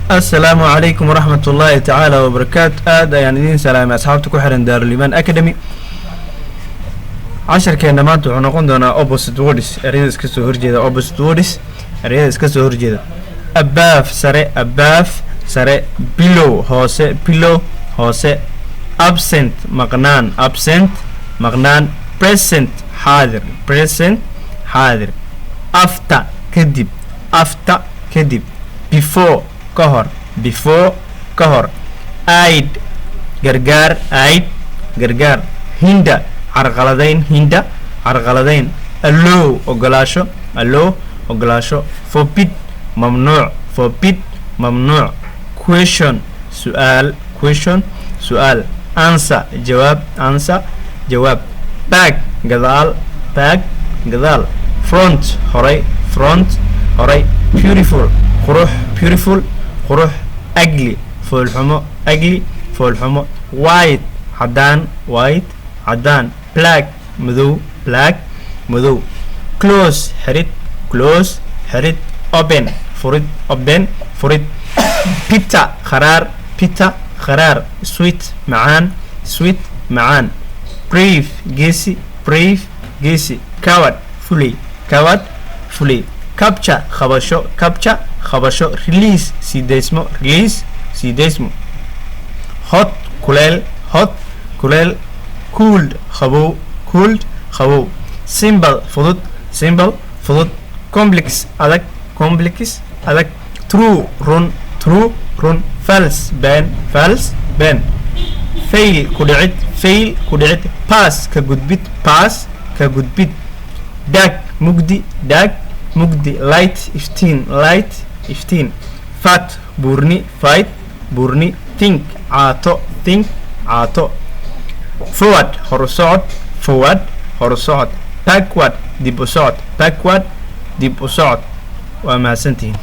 Asalaamu calaykum waraxmat ullaahi tacaala wabarakaatu. Aad ayaan idiin salaamay, asxaabta ku xiran Daarulimaan Academy. Casharkeena maanta wuxuu noqon doonaa opposite words, ereyada iska soo horjeeda. Opposite words, ereyada iska soo horjeeda. Above, sare. Above, sare. Below, hoose. Below, hoose. Absent, maqnaan. Absent, maqnaan. Present, xaadir. Present, xaadir. After, kadib. After, kadib. Before, ka hor. Before, ka hor. Aid, gargaar. Aid, gargaar. Hinder, carqaladayn. Hinder, carqaladayn. Allow, ogolaasho. Allow, ogolaasho. Forbid, mamnuuc. Forbid, mamnuuc. Question, su-aal. Question, su-aal. Answer, jawaab. Answer, jawaab. Back, gadaal. Back, gadaal. Front, horay. Front, horay. Beautiful, qurux. Beautiful, qurux. Ugly, foolxumo. Ugly, foolxumo. White, cadaan. White, cadaan. Black, madow. Black, madow. Close, xirid. Close, xirid. Open, furid. Open, furid. Bitter, kharaar. Bitter, kharaar. Sweet, macaan. Sweet, macaan. Brave, geesi. Brave, geesi. Coward, fulay. Coward, fulay. Capture, qabasho. Capture, qabasho. Release, siideysmo. Release, siideysmo. Hot, kuleel. Hot, kuleel. Cold, qabow. Cold, qabow. Simple, fudud. Simple, fudud. Complex, adag. Complex, adag. True, run. True, run. False, been. False, been. Fail, ku dhicid. Fail, ku dhicid. Pass, ka gudbid. Pass, ka gudbid. Dark, mugdi. Dark, mugdi. Light, iftiin. Light, iftiin. Fat, buurni. Fat, buurni. Thin, caato. Thin, caato. Forward, horu socod. Forward, horu socod. Backward, dib u socod. Backward, dib u socod. Waa mahadsantihiin.